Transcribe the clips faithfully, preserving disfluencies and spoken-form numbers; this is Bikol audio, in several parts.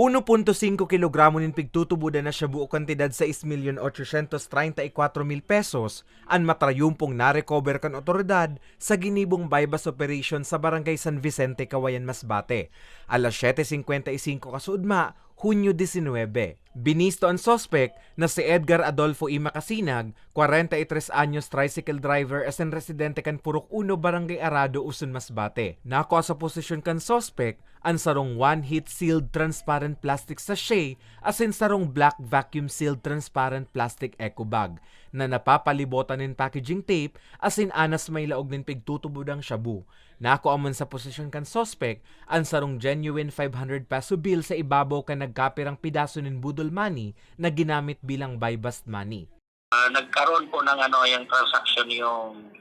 Uno punto singko kilogramo nin pigtutubodan na shabu o kantidad sais milyon ochocientos treinta y cuatro mil pesos an matrayumpong na-recover kan otoridad sa ginibong buy-bust operation sa Barangay San Vicente, Cauayan, Masbate, alas siyete singkwenta y singko kasuodma, Hunyo disinwebe. Binisto an suspek na si Edgar Adolfo E. Macasinag, kwarenta y tres anyos, tricycle driver asin residente kan Purok Uno, Barangay Arado, Uson, Masbate. Nakua sa posesyon kan suspek an sarong one-heat sealed transparent plastic sachet asin sarong black vacuum sealed transparent plastic eco bag na napapalibotan nin packaging tape asin anas may laog nin pigtutubodang shabu. Nakua man sa posesyon kan suspek an sarong genuine five hundred peso bill sa ibabaw kan nagkapirang pidaso nin budol money na ginamit bilang buy-bust money. Ah, nagkaroon po ng ano, yung transaction yung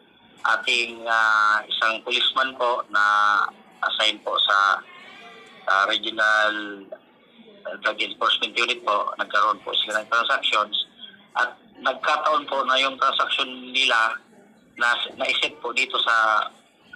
ating, ah, isang policeman po na assign po sa, sa Regional, ah, Drug Enforcement Unit po. Nagkaroon po sila ng transactions at nagkataon po na yung transaction nila na, na-set po dito sa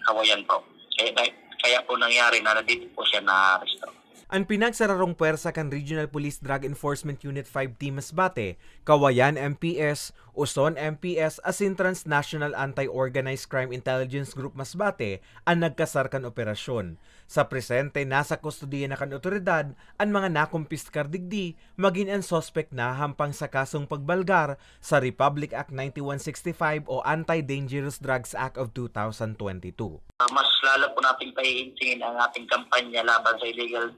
Cauayan po. Kaya, kaya po nangyari na nandito po siya na-arresto. An pinagsararong pwersa kan Regional Police Drug Enforcement Unit five Team Masbate, Cauayan M P S, Uson M P S asin Transnational Anti-Organized Crime Intelligence Group Masbate an nagkasar kan operasyon. Sa presente, nasa kustodiya na kan otoridad an mga nakumpiskar digdi, magin an suspek nahahampang sa kasong pagbalgar sa Republic Act ninety-one sixty-five o Anti-Dangerous Drugs Act of two thousand twenty-two. Ah, mas lalo po nating paiintingin ang ating kampanya laban sa illegal,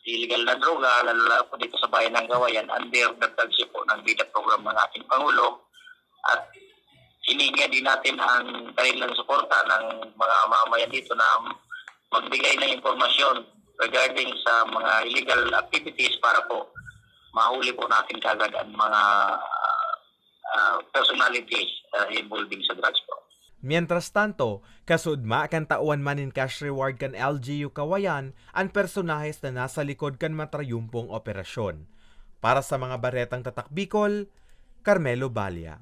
illegal na droga, lalo na po dito sa bayan ng Cauayan, under the flagship po ng BIDA program ng ating Pangulo. At hiningi din natin ang kanilang suporta ng mga mamamayan dito na magbigay ng impormasyon regarding sa mga illegal activities para po mahuli po natin kaagad ang mga, ah, personality, ah, involving sa drugs po. Mientras tanto, kasuodma kan tawan man nin cash reward kan L G U Cauayan an personahes na nasa likod kan matrayumpong operasyon. Para sa mga baretang Tatak Bicol, Carmelo Balia.